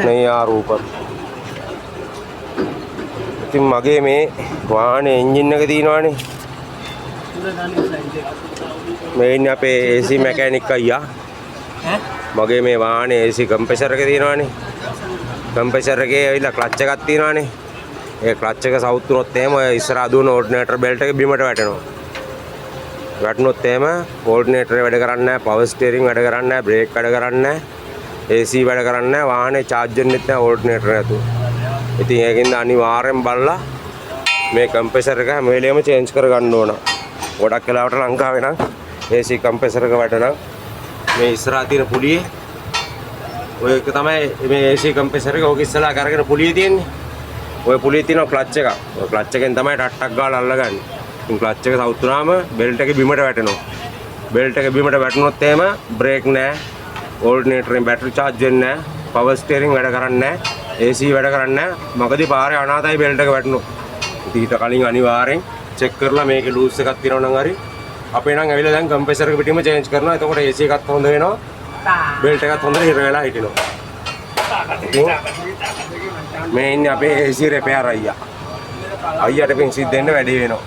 नहीं यार, ऊपर. ඉතින් මගේ මේ වාහනේ එන්ජින් එක තියෙනවානේ. මේ ඉන්නේ අපේ AC mechanic අයියා. මගේ මේ වාහනේ AC compressor එක තියෙනවානේ. කම්ප්‍රෙසර් එකේ ඇවිල්ලා ක්ලච් එකක් තියෙනවානේ. ඒ ක්ලච් එක සවුත් වුණොත් එහෙම ඔය ඉස්සරහා දුවන ඕල්ටර්නේටර් බෙල්ට් එක බිමට වැටෙනවා. වැටුනොත් එහෙම ඕල්ටර්නේටර් වැඩ කරන්නේ නැහැ, පවර් ස්ටියරින් වැඩ කරන්නේ නැහැ, බ්‍රේක් වැඩ කරන්නේ නැහැ, AC වැඩ කරන්නේ නැහැ, වාහනේ චාර්ජ් වෙන්නෙත් නැහැ ඕල්ටර්නේටර් නැතුව. ඉතින් ඒකින්ද අනිවාර්යෙන් බලලා මේ කම්ප්‍රෙසර් එක හැම වෙලේම චේන්ජ් කරගන්න ඕන. ගොඩක් වෙලාවට ලංකාවේ නම් AC compressor එක වැටෙනම් මේ ඉස්සරහා තියෙන පුලියේ ඔය එක තමයි මේ AC compressor එක. ඕක ඉස්සලා කරගෙන පුලියේ තියෙන්නේ. ඔය පුලියේ තියෙන ක්ලච් එක. ඔය ක්ලච් එකෙන් තමයි ටක් ටක් ගාලා අල්ලගන්නේ. ඉතින් ක්ලච් එක සවුත් වුණාම බෙල්ට් එක බිමට වැටෙනවා. බෙල්ට් එක බිමට වැටුනොත් එහෙම බ්‍රේක් නෑ, ඕල්ටර්නේටර් එකෙන් බැටරි චාර්ජ් වෙන්නේ නෑ, පවර් ස්ටියරින් වැඩ කරන්නේ නෑ, AC වැඩ කරන්නේ නෑ. මගදී පාරේ අනාතයි බෙල්ට් එක වැටුනොත්. ඉතින් ඊට කලින් අනිවාර්යෙන් චෙක් කරලා මේකේ ලූස් එකක් තියෙනවා නම් හරි අපේ නම් ඇවිල්ලා දැන් කම්ප්‍රෙසර් එක පිටින්ම චේන්ජ් කරනවා. එතකොට AC එකත් හොඳ වෙනවා. බෙල්ට් එකත් හොඳට හිර වෙලා හිටිනවා. ඉතින් මේ ඉන්නේ අපේ AC repair අයියා. අයියාට පින් සිද්ධ වෙන්න වැඩි වෙනවා.